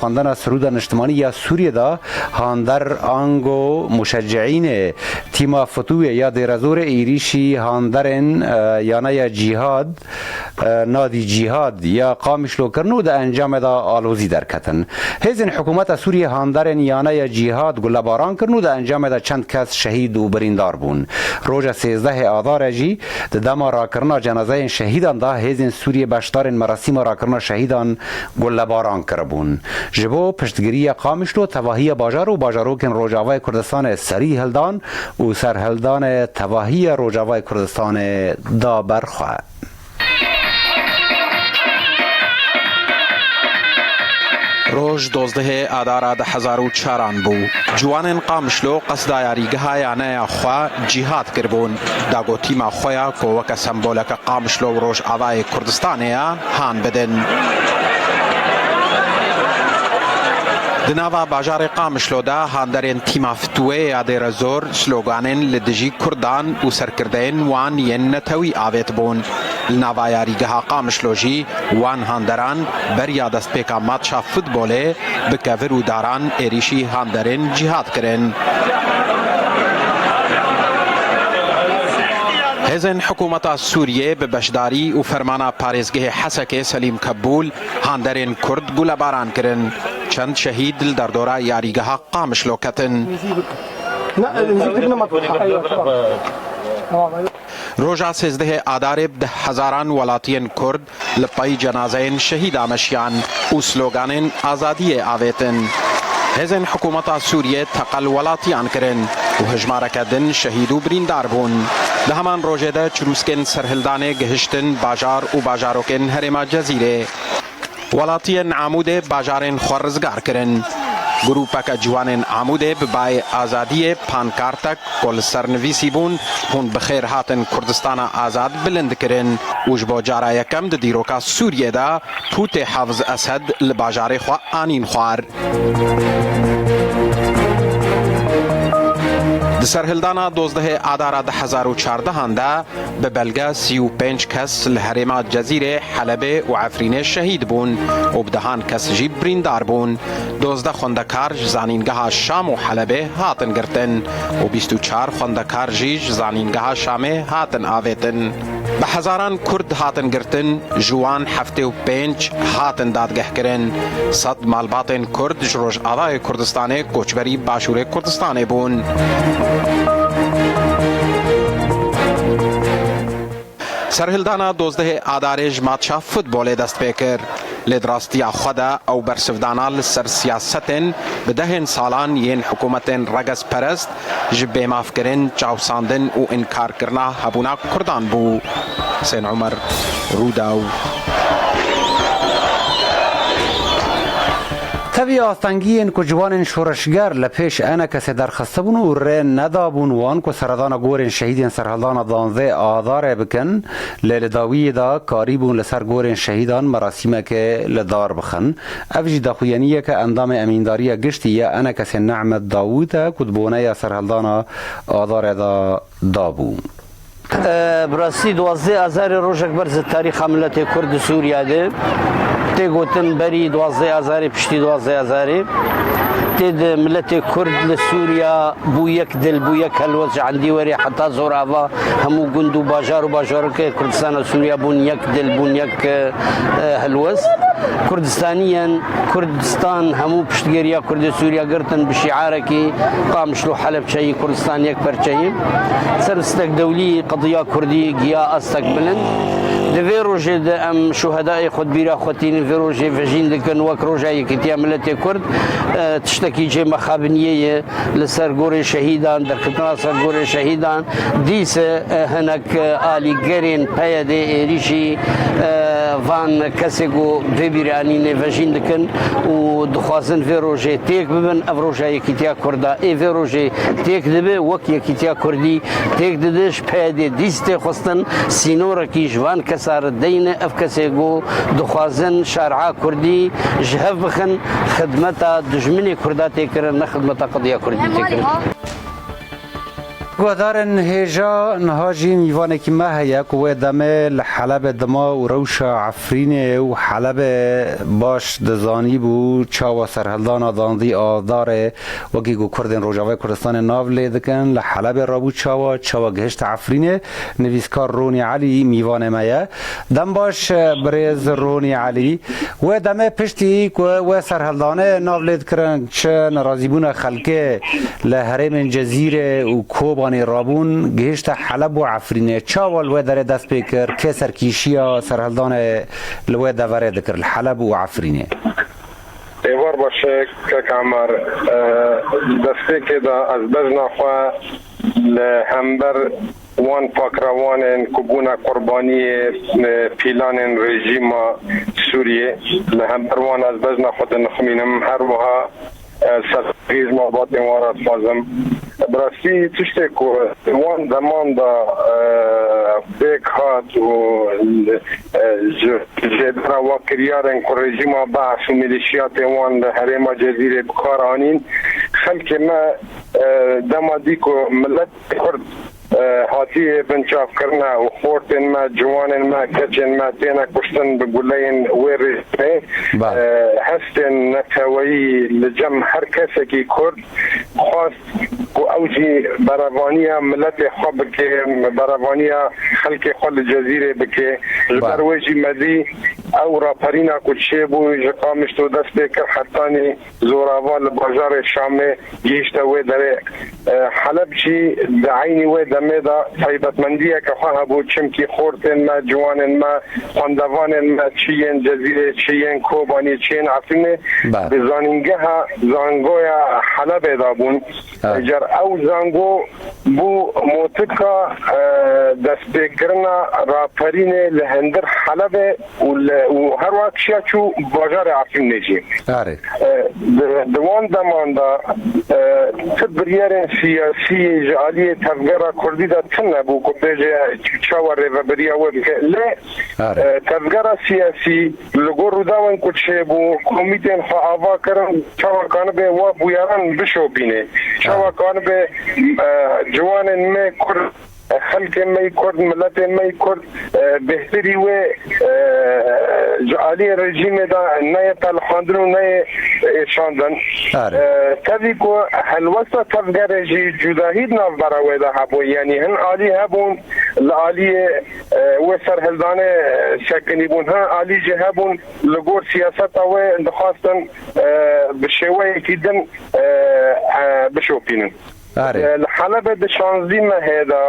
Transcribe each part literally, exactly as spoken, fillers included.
Xwendina Sirûda Niştimanî ya Sûriyê de hander ango muşecciînê tîma Fitûyê ya Dêrezorê êrîşî handerên, e, yaneya Cîhad, e, Nadî Cîhad ya Qamişlo kirin û di encamê de alozî derketin. Hêzên hikûmeta Sûriyê handerên yaneya Cîhad gulebaran kirin û di encamê de çend kes şehîd û birîndar bûn. Roja sêzdehê Adarê jî di dema rakirina cenazeyên şehîdan de hêzên Sûriyê beşdarên merasîma rakirina şehîdan gulebaran kiribûn. Ji bo piştgiriya Qamişlo tevahiya bajar û bajarokên Rojavayê Kurdistanê serî hildan û serhildanê tevahiya Rojavayê Kurdistanê da ber xwe. Roj dozdehê Adara du hezar û çaran bû. Ciwanên Qamişlo qesda yarîgeha yaneya xwe Cîhad kiribûn. Dagotîma xwe ya ku weke semboleke Qamişlo û Rojavayê Kurdistanê ye, han bidin. Di nava bajarê Qamişlo de handerên tîma Fitûyê ya Dêrezor sloganên li dijî Kurdan û serkirdeyên wan yên netewî avêtibûn. Li nava yarîgeha Qamişlo jî wan handeran beriya destpêka matça futbolê bi kevir û daran êrîşî handerên Cîhad kirin. Hêzên hikûmeta Sûriyê bi beşdarî û fermana parêzgehê Hesekê Selîm Kebûl handerên Kurd gulebaran kirin. Çend şehîd li derdora yarîgeha Qamişlo ketin. Roja sêzdehê Adarê bi deh hezaran welatiyên Kurd li pey cenazeyên şehîda meşiyan û sloganên azadiyê avêtin. Hêzên hikûmeta Sûriyê teqel welatiyan kirin û hejmareke din şehîd û birîndar bûn. Di heman rojê de çirûskên serhildanê gihiştin bajar û bajarokên herêma Cezîrê. Welatiyên Amûdê bajarên xwe rizgar kirin. Grûpeke ciwanên Amûdê bi bayê azadiyê pankartek ku li ser nivîsî bûn, "Hûn bi xêr hatin Kurdistana Azad" bilind kirin û ji bo cara yekem di dîroka Sûriyê de pûtê Hafiz Esed li bajarê xwe anîn xwar. Di serhildana dozdehê Adara du hezar û çardehan de bi belge sî û pênc kes li herêma Cezîrê, Helebê û Efrînê şehîd bûn û bi dehan kes jî birîndar bûn. Dozdeh xwendekar ji zanîngeha Şam û Helebê hatin girtin û bîst û çar xwendekar jî ji zanîngeha Şamê hatin avêtin. Bi hezaran Kurd hatin girtin, ji wan heftê û pênc hatin dadgehkirin. Sed malbatên Kurd ji Rojavayê Kurdistanê koçberî Başûrê Kurdistanê bûn. Serhildana dozdehê Adarê ji matça futbolê dest pê kir. Lê di rastiya xwe de ew bersivdana li ser siyasetên bi dehên salan yên hikûmetên regezperest ji bêmafkirin, çawsandin û înkarkirina hebûna Kurdan bû. Husên Omer, Rûdaw. Tevî astengiyên ku ciwanên şoreşger li pêş ENKSê derxistibûn û rê nedabûn wan ku seredana gorên şehîdên serhildana danzdeh Adarê bikin, lê li dawiyê de karîbûn li ser gorên şehîdan merasîmekê li dar bixin. Ev jî daxuyaniyeke endamê Emîndariya Giştî ya ENKSê Nehmet Dawûd e ku di boneya serhildana Adarê de dabû. E, bi rastî duwazdeh Azarê rojek berz di tarîxa miletê Kurd di Sûriya de. Tê gotin berî duwazdeh Azarê, piştî duwazdeh Azarê. Tê de miletê Kurd li Sûriya bû yek dil, bû yek helwest, ji endî werê heta zor ava hemû gund û bajar û bajarokê Kurdistana Sûriya bûn yek dil, bûn yek, e, helwest. Kurdistaniyên Kurdistan hemû piştgiriya Kurdê Sûriya girtin bi şiarekî Qamişlo Helebçeyî, Kurdistan yek perçeyî. Ser stek dewlî qediya Kurdî giya astek bilind. Di vê rojê de em şuhedayê xwe di bîra xwe tînin, vê rojê vejîn dikin wek roja yekîtiya miletê Kurd. E, tiştekî cê mexabiniyê ye. Li ser gorê şehîdan, derketina ser gorê şehîdan, dîse, e, hinek, e, alîgerên P Y D êrîşî, e, van kesê ku vê bîranînê vejîn dikin û dixwazin vê rojê têk bibin. Ev roja yekîtiya Kurda ê vê rojê têk dibe, wek yekîtiya Kurdî têk dide. Ji P Y D dîs tê xwestin sînorekî ji van kesa re deyne. Ev kesê ku dixwazin şari'a Kurdî ji hev bixin, xidmeta dijminê Kurda tê kirin, ne xidmeta qediya Kurdî tê kirin. Guhdarên hêja, niha jî mîvanekî me heye ku wê demê li Helebê dima û rewşa Efrînê û Helebê baş dizanîbû çawa serhildana dandî a darê, wekî ku Kurdên Rojavayê Kurdistanê nav lê dikin, li Helebê rabû çawa, çawa gihişte Efrînê. Nivîskar Ronî Elî mîvanê me ye. Dem baş, birêz Ronî Elî. Wê demê piştî ku wê serhildanê nav lê dikirin, çi nerazîbûna xelkê li herêmên Cezîrê û Kobanê rabûn, gihişte Heleb û Efrînê. Çawa li wê derê dest pê kir? Kê serkîşiya serhildanê li wê deverê dikir, li Heleb û Efrînê? Êvar baş e, kek Emar. E, destpêkê de ez bejna xwe li hember wan pakrewanên ku bûne qurbaniyê, e, pîlanên rejîma Sûriyê, li hember wan ez bejna xwe dinixmînim. Her wiha, e, serhîz malbatên wan re dixwazim. Bi rastî tiştê ku di wan deman de, e, pêk hat û, e, ji jêdara wa kiryarên ku rejîma Baas û milîşiyatê wan li herêma Cezîrê bi kar anîn, xelkê me, e, dema dî ku miletê Kurd, e, hatiye binçavkirine û xortên me, ciwanên me, keçên me têne kuştin bi guleyên wê rejîmê, Ba. e, hestên neteweyî li cem her kesekî Kurd xwest ku ew jî berevaniya miletê xwe bike, berevaniya xelkê xwe li Cezîrê bike. Ji Ba. ber wê jî me dî ew raperîna ku çêbû ji Qamişlo dest pê kir hetanî zorava li bajarê Şamê gihişte wê derê. E, Heleb jî di eynî wê demê de taybetmendiyeke xwe hebû, çimkî xortên me, ciwanên me, xwendevanên me, çi yên Cezîrê, çi yên Kobanî, çi yên Efrînê, Ba. di zanîngeha zangoya Helebê de bûn. Ha. Car ew zango bû motika, e, destpêkirina raperînê li hundir Helebê û li, û her wiha kişiya çû bajarê Efrînê jî. Arê. E, di, di wan deman de, e, ti biryarên siyasî ji aliyê tevgera Kurdî de tune bû ku bêje çawa rêvebiriya wê bike. Lê, Arê. e, tevgera siyasî li gor rûdawên ku çêbû, komîtên xwe ava kirin, çawa kanibe wa bûyeran bişopîne. Çawa Arê. kanibe, e, ciwanên me Kurd, xelkê me yî Kurd, miletê me yî Kurd, e, bêhtirî wê, e, ji aliyê rejîmê de neyê pelixandin û neyê êşandin. Arê. E, tevî ku helwesta tevgerê jî cudahî di navbera wê de hebû. Yanî hin alî hebûn li aliyê, e, wê serhildanê, e, sekinî bûn. Hin alî jî hebûn li gor siyaseta wê dixwastin, e, bi şêweyekî din, e, e, bişopînin. Arê. E, li Helebê di şanzdî mehê de,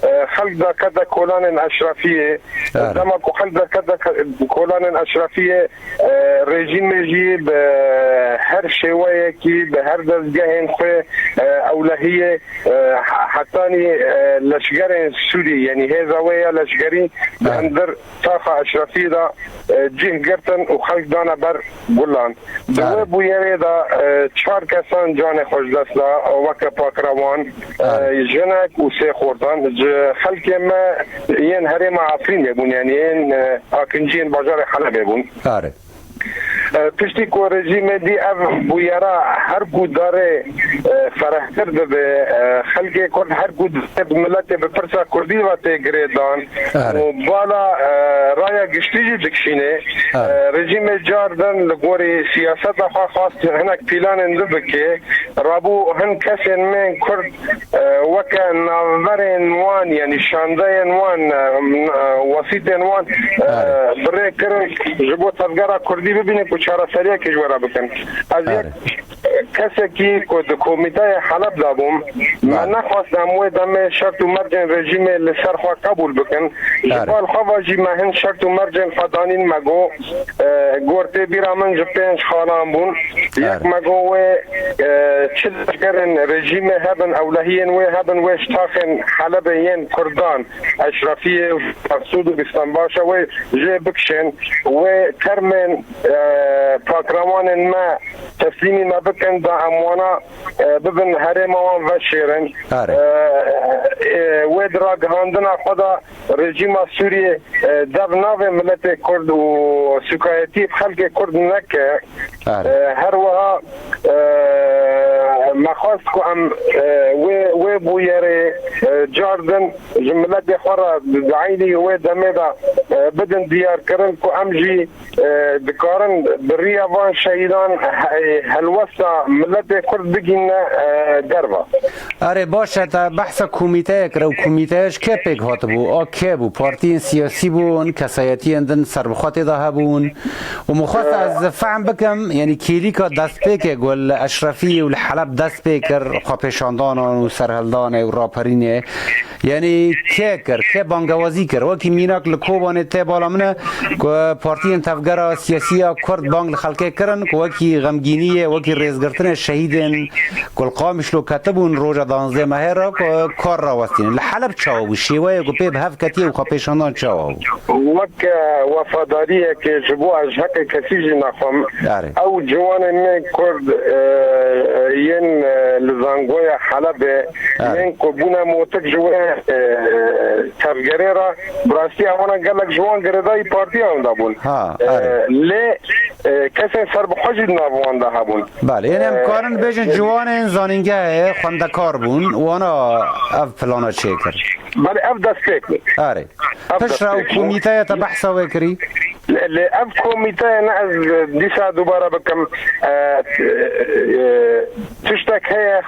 e, xelk dakete kolanên eşrefiyê. Arê. Dema ku xelk dakete ke-, kolanên eşrefiyê, e, rejîmê jî bi her şêweyekî, bi her dezgehên xwe, e, ewlehiyê, e, he-, hetanî, e, leşgerên Sûrî, yanî hêza wê ya leşgerî, bi Arê. hundir taxa eşrefiyê de, e, cih girtin û xelk dane ber gulan. Di Arê. wê bûyerê de, e, çar kesan canê xwe ji dest da, e, weke pakrewan, e, Arê. jinek û sê xortan ji xelkê me yên herêma Efrînê bûn, yanî yên, e, akinciyên bajarê Helebê bûn. Arê. E, piştî ku rejîmê dî ev bûyera her ku darê, e, ferehtir dibe, e, xelkê Kurd her ku darê bi miletê bi pirsa Kurdî ve tê girêdan Arê. û bala, e, raya giştî jî dikişîne. Arê. E, rejîmê cardin li gorî siyaseta xwe xwest hinek pîlanên din bike. Rabû hin kesên me Kurd, e, weke navberên wan, yanî şandeyên wan, e, m-, e, wesîtên wan, e, Arê. bi rê kirin ji bo tevgera Kurdî bibînin ku çareseriyekê ji we re bikin. Ez yek Arê. kesekî ku di komîteyê Heleb de bûm, me Arê. nexwest em wê demê şert û mercên rejîmê li ser xwe qebûl bikin. Ji Arê. bal xwe ve jî me hin şert û mercên xwe danîn, me got, e, gor tê bîra min ji pênc xalan bûn. Yek Arê. me got wê, e, çi leşkerên rejîmê hebin, ewlehiyên wê hebin, wê ji taxên Helebê yên Kurdan, Eşrefiyê û Meqsûd û Bîstanbaşa wê jê bikişên, wê termên, e, pakrewanên me teslîmî me bikin, da em wana, e, bibin herêma wan veşêrin. Arê. E, e, wê di ragihandina xwe de rejîma Sûriyê, e, dev navê miletê Kurd û sûkayetiyê bi xelkê Kurd neke. Arê. E, her wiha, e, Me xwest ku em, e, wê, wê bûyerê, e, car din ji miletê xwe re di, di eynî wê demê de, e, bidin diyarkirin ku em jî, e, dikarin bi riya van şehîdan he-, helwesta miletê Kurd bigîne, e, derve. Erê, baş e, te behsa komîteyê kir. Ew komîteye ji kê pêk hatibû? A kê bû? Partiyên siyasî bûn, kesayetiyên din serbixwe tê de hebûn? Û min xwest ez fehm bikim, yanî kêlîka destpêkê ku li Eşrefiyê û li Heleb dest pê kir, xwepêşandanan û serhildanê û raperînê, yanî kê kir, kê bangewazî kir? Wekî mînak li Kobanê tê bala min e ku partiyên tevgera siyasî ya Kurd bang li xelkê kirin ku wekî xemgîniyê, wekî rêzgirtinê şehîdên ku li Qamişlo ketibûn roja danzdeh mehê re ku kar rawestînin. Li Heleb çawa bû? Şêweyê ku pê bi hev ketiye û xwepêşandan çawa bû? Wek, e, wefadariyekê ji bo ez ji heqê kesî jî naxwem. Erê. Ew ciwanên me Kurd, e, yên, e, li zangoya Helebê, Erê. yên ku bûne motik ji wê, e, tevgerê re, bi rastî ewana gelek ji wan girêdayî partiya wan de bûn. Ha, E, erê. lê, e, kesên serbixwe jî di nav wan de hebûn. Belê, yani em E, karin bêjin ciwanên zanîngehê xwendekar bûn, wana ev plana çêkir. Belê, ev destpêk bû. Erê. Ev Piştre ew destpêk bû. komîteya te behsa wê kirî? Lê, lê ev komîteye ne ez dîsa dubare bikim, e, e, tiştek heye,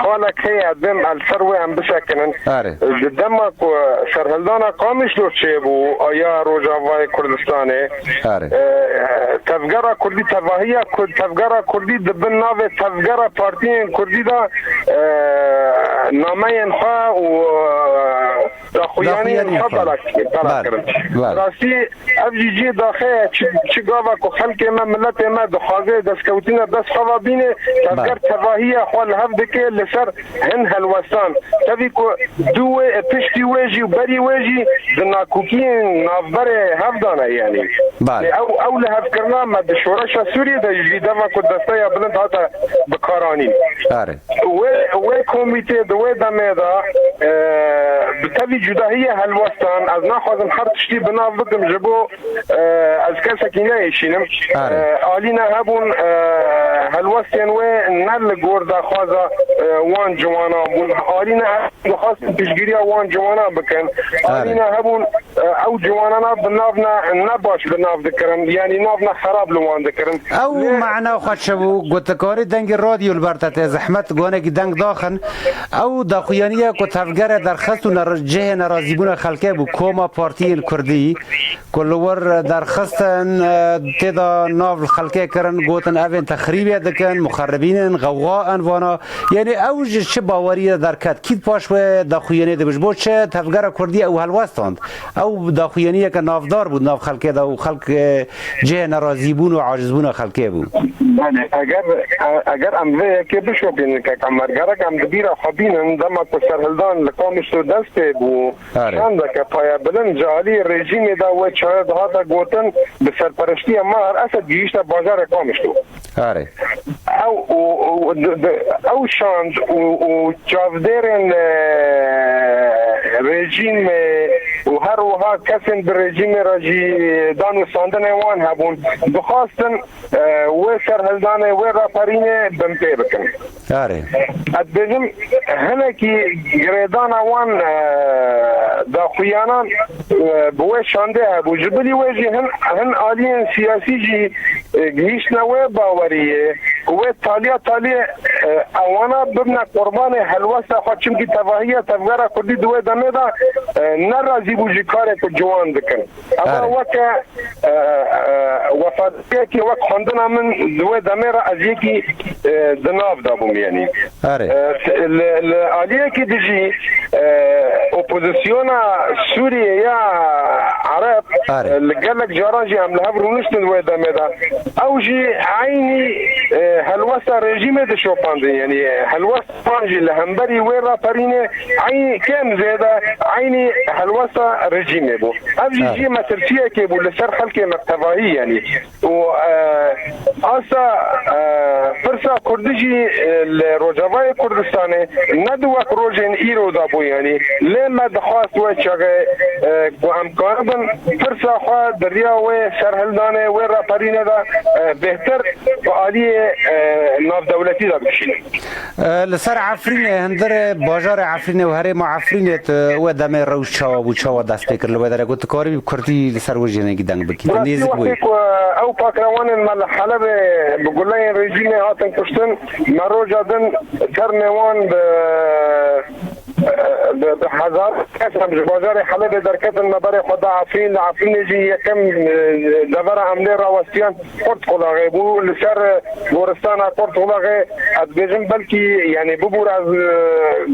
xalek heye, dem el ser wê em bisekinin. Erê. Di dema ku serhildana Qamişlo çêbû, ya Rojavayê Kurdistanê, Erê. e, tevgera Kurdî, tevahiya Kurd, tevgera Kurdî di bin navê tevgera partiyên Kurdî de, e, nameyên xwe û, e, daxuyaniyên Daxuyaniyên xwe xwe. bela, bela Belê. kirin. Belê. Rastî, ev jî cihê daxê ye, çi, çi gava ku xelkê me, miletê me dixwaze destkewtîna dest xwe ve bîne, tevger Belê. tevahiya xwe li hev dike li ser hin helwestan. Tevî ku dû wê, piştî wê jî û berî wê jî di nakokiyên navberê hev de ne, yanî. Belê. Lê ew, ew lihevkirina me di şoreşa Sûriyê de jî dema ku desteya bilind hate bikaranîn. Erê. Wê, wê komîtê di wê demê de, e, bi tevî cudahiyê helwestan, ez naxwazim her tiştî bi nav bikim ji bo, e, ez kesekî neêşînim. Erê. E, alî ne hebûn, e, helwestên wê ne li gor daxwaza, e, wan ciwanan bûn. Alî ne hebûn dixwastin piştgiriya wan ciwanan bikin. Erê. Alî ne hebûn, e, ew ciwanana bi nav ne, ne baş bi nav dikirin. Yanî nav ne xerab li wan dikirin. Ew Lê mana xwe çi bû? Gotikarî dengê radyo li ber te tê zehmet, gonekî deng daxin. Ew daxuyaniye ku tevgere derxist û ner-, cihê nerazîbûna xelkê bû, koma partiyên kurdî ku li wir derxistin, e, tê de nav li xelkê kirin, gotin evên texrîbê dikin, muxeribîn in, xewxa in vana. Yanî ew ji çi baweriyê de derket? Kî paş wê daxuyaniyê dibû? Ji bo çi tevgera kurdî ew helwestand? Ew daxuyaniyeke navdar bû nav xelkê de û xelk, e, cihê nerazîbûn û acizbûna xelkê bû. Belê, eger, e, eger em vê yekê bişopînin, kek Emer, gerek em di bîra xwe bînin, dema ku serhildan li Qamişlo dest pê bû, Erê. şandeke payebilind ji alî rejîmê de wê çaye dihate gotin, bi serpereştiya Mahir Esed gihîşte bajarê Qamişlo. Erê. Ew, û, û, di, di, ew şand û, û çavdêrên, e, rejîmê û her wiha kesên bi rejîmê re jî danûstandinên wan hebûn, dixwastin, e, wê serhildanê, wê raperînê binpê bikin. Erê. Ez dibêjim, hinekî girêdana wan, e, daxuyanan, e, bi wê şandê hebû. Ji bilî wê jî hin, hin aliyên siyasî jî, e, gihîştine wê baweriyê ku wê taliya taliyê, e, ewana bibine qurbanê helwesta xwe, çimkî tevahiya tevgera kurdî di wê demê de, e, nerazî bû ji karê ku ciwan dikin. Ewa Erê. weke, e, e, wefadariyekê wek xwendina min di wê demê re ez yekî, e, di nav de bûm, yanî. Erê. E, li, li aliyekî dijî, e, opozisyona Sûriyê ya Ereb, Erê. e, li gelek caran jî em li hev rûniştin wê demê de. Ew jî eynî, e, helwesta rejîmê dişopandin, yanî, e, helwest wan jî li hemberî wê raperînê eynî kêm zêde eynî helwesta rejîmê bû. Ev jî Ha. jî metirsiyekê bû li ser xelkê me tevahî, yanî. Û, e, asta, e, pir Pirsa Kurdî jî, e, li Rojavayê Kurdistanê ne di wek rojên îro de bû, yanî lê me dixwest wê çaxê, e, ku em karibin pirsa xwe di riya wê serhildanê, wê raperînê de, e, bêhtir bi aliyê, e, navdewletî de bikişînin. E, li ser Efrînê, hundirê bajarê Efrînê û herêma Efrînê tu wê demê rewş çawa bû, çawa dest pê kir li wê derê? Ku tu karî bi kurdî li ser wê jî hinekî deng bikî, tu Rastî nêzik wextê bûyî. Ku ew pakrewanên me li Helebê bi guleyên rejîmê hatin kuştin, me roja din termê wan bi, bi, bi hezar kes em ji bajarê Helebê derketin, me berê xwe da Efrîn, li Efrînê jî yekem, e, devera em lê rawestiyan Qurtqulaxê bû. Li ser, e, goristana Qurtqulaxê, ez dibêjim belkî, yanî bibûr ez, e,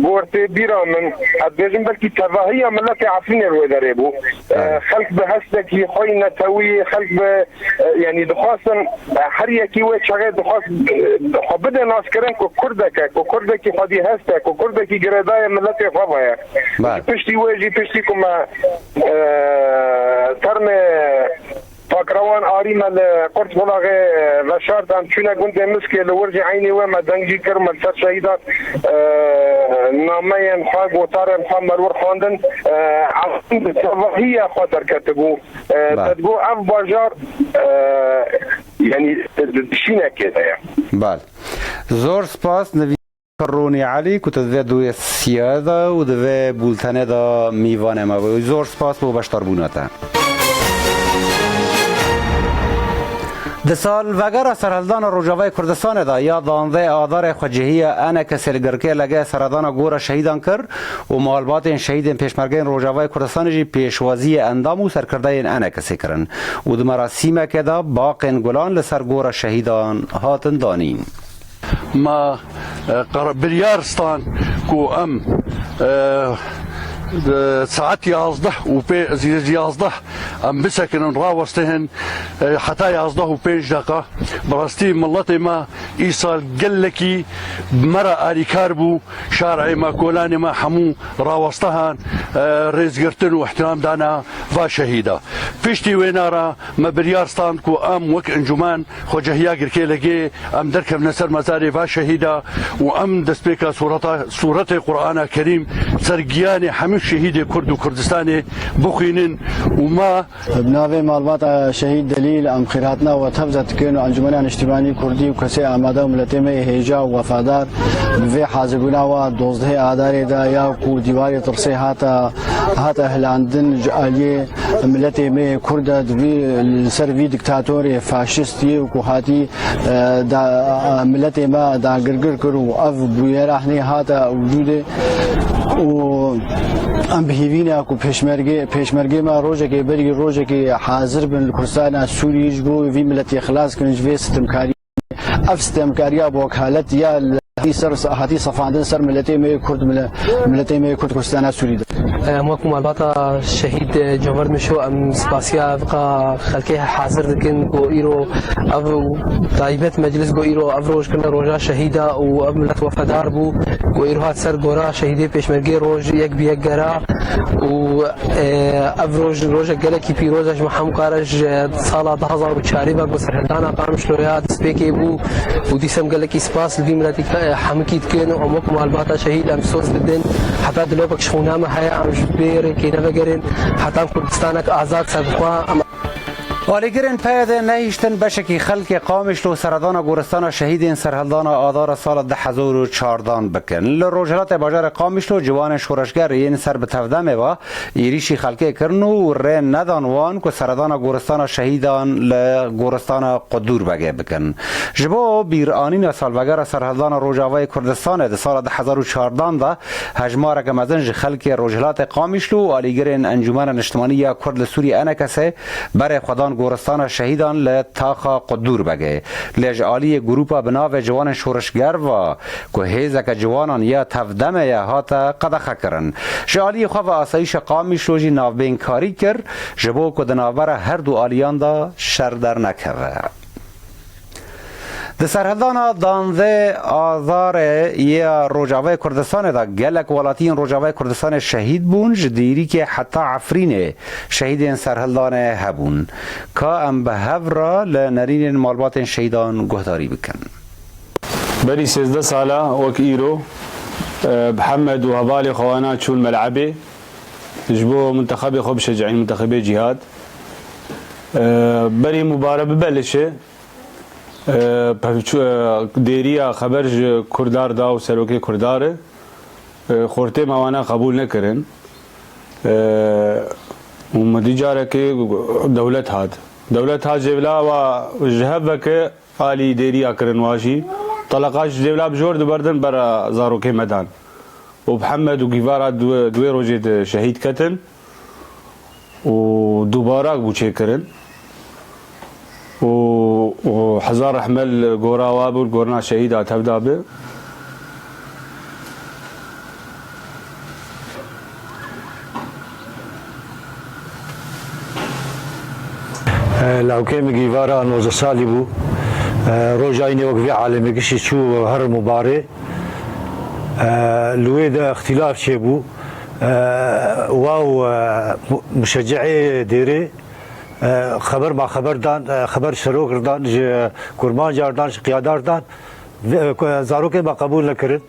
gortê bîra min, ez dibêjim belkî tevahiya miletê Efrînê li wê derê bû. E, Evet. Xelk bi hestekî xwe yî netewî, xelk bi, e, yanî dixwastin, e, her yekî wê çaxê dixwast, e, xwe bide naskirin ku Kurdek e, ku Kurdekî xwedî hest e, ku Kurdekî girêdayê miletê xwe ve ye. Bale. Ji piştî wê jî, piştî ku me, e, termê pakrewan arî me li Qurtqulaxê, e, veşart, em çûne gundê Miskê, li wir jî eynî wê me deng jî kir, me li ser şehîdan, e, nameyên xwe, gotarên xwe me li wir xwendin. E, em bi tevahiya xwe derketibû. E, Bale. Te digot ev bajar, e, yanî di, di dişînekê de ye. Bale. Zor spas, Nivî Ronî Elî, ku tu di vê dosiyê de û di vê bultenê de mîvanê me bû. Zor spas bo beşdarbûna te. Di salvegera serhildana Rojavayê Kurdistanê de ya dandê Adarê xwecihî ya ENKSê li Girkê li gel seredana Gora Şehîdan kir û malbatên şehîdên Pêşmergeyên Rojavayê Kurdistanê jî pêşwaziyê endam û serkirdeyên ENKSê kirin û di merasîmekê de baqên gulan li ser Gora Şehîdan hatin danîn. Me, e, qer-, biryar stan ku em, e, e, saet yazdeh û pê-, yazdeh em bisekinin, rawestihên, e, heta yazdeh û pênc deqa. Bi rastî miletê me îsal gelekî bi me re alîkar bû, şarê me, kolanê me hemû rawestihan, e, rêzgirtin û îhtîram dana va şehîda. Piştî wêna re me biryar stand ku em wek encûmen Xwecehiya Girkê Legê em derkevne ser mezarê va şehîda û em destpêka sureta, suretê Qur'ana Kerîm ser giyanê hemû şehîdê Kurd û Kurdistanê bixwînin û me Bi navê malbata şehîd Delîl em xêrhatina we tev de dikin û Encûmena Niştimanî Kurdî û kesê amade û miletê me yê hêja û wefadar bi vê hazirbûna wa dozdehê Adarê de ya ku dîwarê tirsê hate, hate hilandin ji aliyê miletê me yê Kurd de di vî, li ser vî diktatorê faşist yê û ku hatî, e, da, e, miletê me dagirgir kir û ev bûyera hinê hate wicûdê û em bi hîvî ne ku pêşmergê, pêşmergê me rojekê berî rojekê hazir bin li Kurdistana Sûriyê ji bo vî miletê xilas kirin ji vê sitemkariyê. Ev sitemkariya bi wekalet ya li hatî ser, hatî sefandin ser miletê me yê Kurd, mile-, miletê me yê Kurd Kurdistana Sûrî de. Em wekî malbata şehîd Cevher Mişo em spasiya viqa xelkê hazir dikin ku îro ev taybet meclis ku îro ev roj kirine roja şehîda û ev milet wefedar bû ku îro hat ser gora şehîdê pêşmergê roj yek bi yek gera û, e, ev roj rojek gelekî pîroz e ji me hemû kar e ji sala du hazar û çarê ve ku serhildana Qamişloya destpêkê bû û dîsem gelekî spas li vî miletî, e, hemikî dikin û em wekî malbata şehîd em soz didin heta dilopek ji xûna me heye em ji vê rêkê nevegerin heta em Kurdistanek azad ser bi xwe em Alîgirên P Y D'ê nehiştin beşekî xelkê Qamişlo seredana goristana şehîdên serhildana Adara sala du hezar û çardan bikin. Li rojhilatê bajarê Qamişlo ciwanên şoreşger yên ser bi tevdemê ve êrîşî xelkê kirin û rê nedan wan ku seredana goristana şehîdan li goristana Qudûr Begê bikin. Ji bo bîranîna salvegera serhildana Rojavayê Kurdistanê di sala du hezar û çardan de hejmareke mezin ji xelkê Rojhilatê Qamişlo û alîgirên Encûmena Niştimanî ya Kurd li Sûriyê ENKSê berê xwe dan goristana şehîdan li taxa Qudûr Begê. Lê ji aliyê grûpa bi navê Ciwanên Şoreşger ve ku hêzeke ciwanan ya tevdemê ye hate qedexekirin. Ji aliyê xwe ve asayîşa Qamişlo jî navbênkarî kir, ji bo ku di navbera her du aliyan de şer dernekeve. Di serhildana dandê Azarê ya Rojavayê Kurdistanê de gelek welatiyên Rojavayê Kurdistanê şehîd bûn, ji Dîrîkê heta Efrînê şehîdên serhildanê hebûn. Ka em bi hev re li nerînên malbatên şehîdan guhdarî bikin. Berî sêzdeh sala wek îro, e, bi Hemed û hevalê xwe wana çûn Melebê ji bo mintexebê xwe bişecihîn, mintexebê Cîhad. E, berî mubare bibe lişê, e, pevçû-, e, dêriya xeber ji Kurdar da û serokê Kurdar e, e, xortê me wana qebûl nekirin. E, û me dî carekê dewlet hat. Dewlet hat jêvila wa ji hev veke alî dêriya kirin wa jî. Teleqa ji jêvila bi jor diberdin bera zarokê me dan. Û bi Hemed û Gîvara di wê, di wê rojê de şehîd ketin û dubara bû çêkirin. Û, û hezar rehme li gora wa bû, li gorina şehîda tevda bi. E, lawkê min Gîvara nozdeh salî bû. E, roja înê wek vê alemê giştî çû her mubarê. E, li wê de îxtîlaf çêbû. E, wa û, e, mu-, muşecihê dêrê, e, xeber ma xeber dan, e, xeber serok dan, ji kurmancar dan, ji qiyadar dan. Vê, e, ku-, zarokê me qebûl nekirin.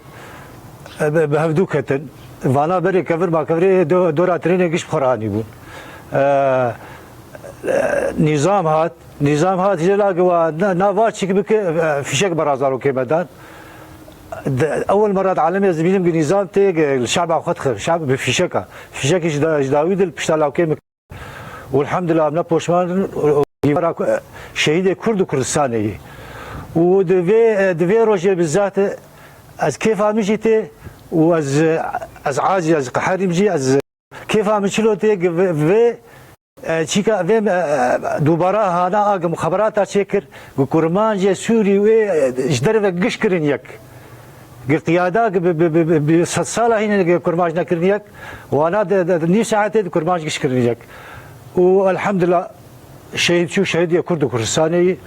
E, bi, bi hevdû ketin. Vana berê kevir ma kevirê do-, dora trênê giş bi xwe re anîbûn. E, e, nîzam hat, nîzam hat jê la wa na, na va çik bike, e, fîşek bera zarokê me dan. De, ewil mera di alemê ez dibînim ki nîzam tê, ki li şeba xwe dixin, şeb bi fîşeka. Fîşekî ji da-, ji dawî de li pişta lawkê min. Û elhamdulillah em ne poşman in, û, û gîvara ku-, şehîdê Kurd û Kurdistanê yî. Û di vê, di vê rojê bizat ez kêfa min jî tê û ez, ez azî, ez qeherîm jî, ez kêfa min çilo tê ki vê, vê, e, çîka vê, e, dubara hana a ki mixaberata çêkir, ku kurmancê Sûrî wê, e, ji derve giş kirin yek. Gi qiyada gi bi, bi, bi, bi, bi sed sala hîne gi kurmanc nekirin yek, wana di, di, di nîv saetê di kurmanc giş kirin yek. Û elhamdulillah şehîd çû, şehîdiye Kurd û Kurdistanê yî.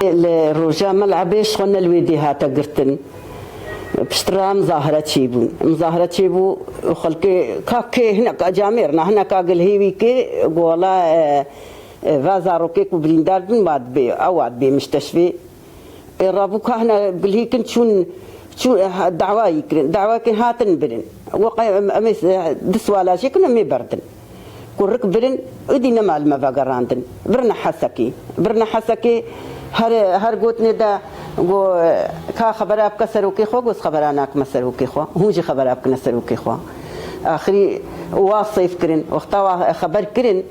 Li roja Melebê ji xwe ne li wê dê hate girtin. Piştre mizahire çêbûn. Mizahire çêbû, xelkê ka kê hineka camêrna, hineka gilhê wî kê, gola, e, E, va zarokê ku birîndar bin, wa dibê, ew wa dibê mişteşvê. E, rabû kahna gilhîkin çûn, çû, e, ha, dawayî kirin. Dawayî kirin hatin birin. We qey-, em, em ê se-, du swala jê kin em ê berdin. Kurik birin, û dî nema li me vegerandin. Birine Hesekê. Birine Hesekê her, her gotinê de go, e, ka xebera bike serokê xwe, go ez xebera nakime serokê xwe. Hûn jî xebera bikine serokê xwe. Axirî wa seyf kirin. Wexta wa xeber kirin,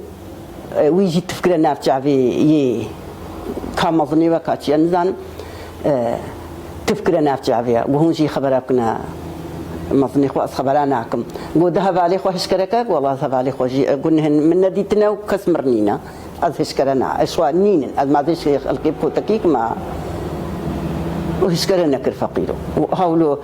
E, wî jî tifkire nav çavê yê ka mezinê we ka çi ye nizanim. E, tifkire nav çavê ye. Got hûn jî xebera bikine mezinê xwe, ez xebera nakim. Got di hevalê xwe hişkereke, got wela ez hevalê xwe jî, e, got nihin min nedîtine û kes mir nîne. Ez hişkere na, ez xwe nînin. Ez ma vê şê xelkê bi kotekî kima. Û hişkere nekir feqîro. Û hewlo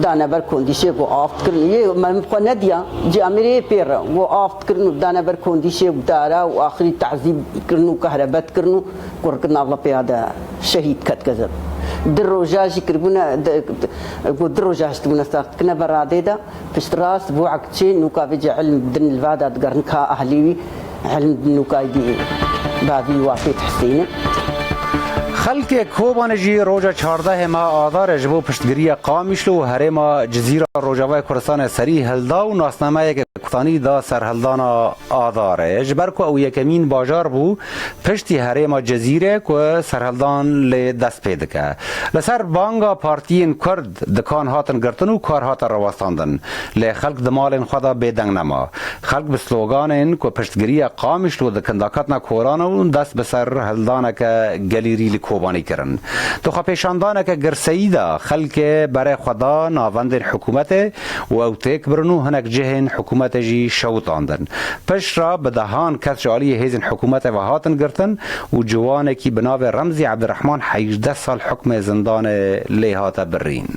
dane ber kondîşê ku av dikirin. Yê me xwe nediya, camêrê yê pê re. Ku av dikirin û dane ber kondîşê û dara û axirî tazîb dikirin û kehrebe dikirin û kurkirina vla pêya de şehîd ket kezeb. Di roja jî kiribûne, di, di, ku di roja hiştibûne sax dikine beradê de, piştrast bû ekçê nûka vê cî ilm din li va de digerin ka ahlî wî. Hilm nûkayî bavî wafêt Husêne. Xelkê Kobanê jî roja çardehê meha Adarê ji bo piştgiriya Qamişlo û herêma Cizîra Rojavayê Kurdistanê serî hilda û nasnameyeke kurtanî da serhildana Adarê. Ji ber ku ew yekemîn bajar bû, piştî herêma Cizîrê ku serhildan lê dest pê dike. Li ser banga partiyên Kurd dikan hatin girtin û kar hate rawestandin. Lê xelk di malên xwe de bêdeng nema. Xelk bi sloganên ku piştgiriya Qamişlo dikin da ketina koran û dest bi serhildaneke gelîrî li Kobanî kirin. Di xwepêşandaneke girseyî de xelkê berê xwe da navendên hikûmetê û ew têk birin û hinek cihên hikûmetê jî şewitandin. Piştre bi dehan kes ji aliyê hêzên hikûmetê ve hatin girtin û ciwanekî bi navê Remzî Ebdirehman hejdeh sal hukmê zindanê lê hate birîn.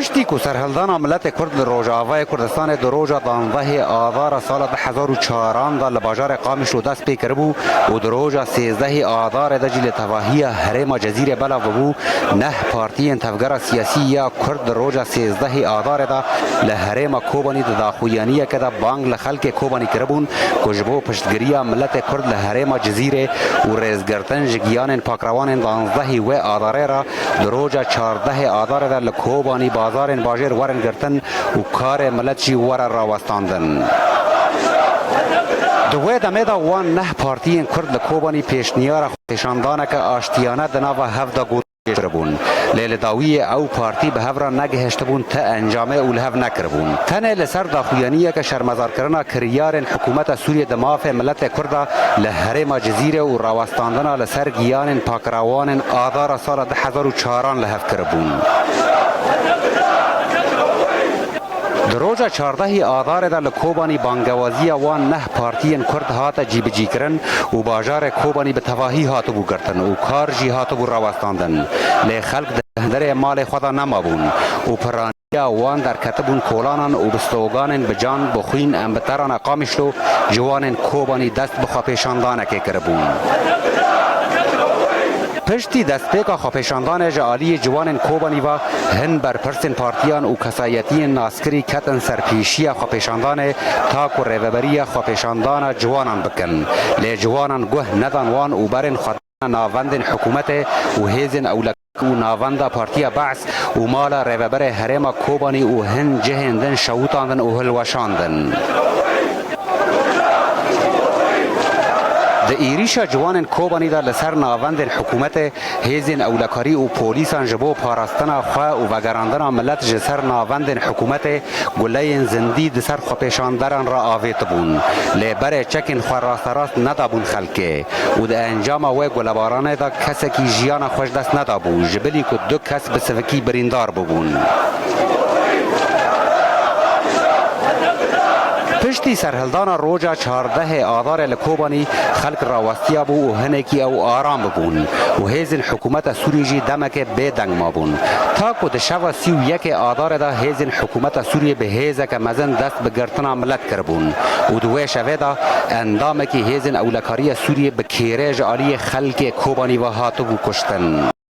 Piştî ku serhildana miletê Kurd li Rojavayê Kurdistanê di roja danzdehê Adara sala du hezar û çaran de li bajarê Qamişlo dest pê kiribû û di roja sêzdehê Adarê de jî li tevahiya herêma Cezîrê belav bûbû, neh partiyên tevgera siyasî ya Kurd di roja sêzdehê Adarê de li herêma Kobanî di daxuyaniyeke de bang li xelkê Kobanî kiribûn ku ji bo piştgiriya miletê Kurd li herêma Cizîrê û rêzgirtin ji giyanên pakrewanên danzdehê wê Adarê re di roja çardehê Adarê de li Kobanî bazarên bajêr werin girtin û karê milet jî were rawestandin. Di wê demê de wan neh partiyên Kurd li Kobanî pêşniyara xwepêşandaneke aştiyane di nava hev de got kiribûn. Lê li dawiyê ew partî bi hev re negihiştibûn ti encamê û li hev nekiribûn. Tenê li ser daxuyaniyeke şermezarkirina kiryarên hikûmeta Sûriyê di mafê miletê Kurda li herêma Cizîrê û rawestandina li ser giyanên pakrewanên Adara sala du hezar û çaran li hev kiribûn. Di roja çardehê Adarê de li Kobanî bangewaziya wan neh partiyên Kurd hate cîbicîkirin û bajarê Kobanî bi tevahî hatibû girtin û kar jî hatibû rawestandin. Lê xelk di hundirê malê xwe de nemabûn û piraniya wan derketibûn kolanan û bi sloganên bi can, bi xwîn, em bi te re ne Qamişlo, ciwanên Kobanî dest bi xwepêşandanekê kiribûn. Piştî destpêka xwepêşandanê ji aliyê ciwanên Kobanî ve hin berpirsên partiyan û kesayetiyên naskirî ketin ser pêşiya xwepêşandanê ta ku rêveberiya xwepêşandana ciwanan bikin. Lê ciwanan guh nedan wan û berên xwe dane navendên hikûmetê û hêzên ewlekar û navenda Partiya Be's û mala rêveberê herêma Kobanî û hin cihên din şewitandin û hilweşandin. Di êrîşa ciwanên Kobanî de li ser navendên hikûmetê, hêzên ewlekarî û polîsan ji bo parastina xwe û vegerandina milet ji ser navendên hikûmetê guleyên zindî di ser xwepêşanderan re avêtibûn. Lê berê çekên xwe rasterast nedabûn xelkê û di encama wê gulebaranê de kesekî jiyana xwe ji dest nedabû, ji bilî ku du kes bi sivikî birîndar bûbûn. Piştî serhildana roja çardehê Adarê li Kobanî xelk rawestiyabû û hinekî ew aram bibûn û hêzên hikûmeta Sûriyê jî demekê bêdeng mabûn. Ta ku di şeva sî û yekê Adarê de hêzên hikûmeta Sûriyê bi hêzeke mezin dest bi girtina milet kiribûn û di wê şevê de endamekî hêzên ewlekariya Sûriyê bi kêrê ji aliyê xelkê Kobanî ve hatibû kuştin.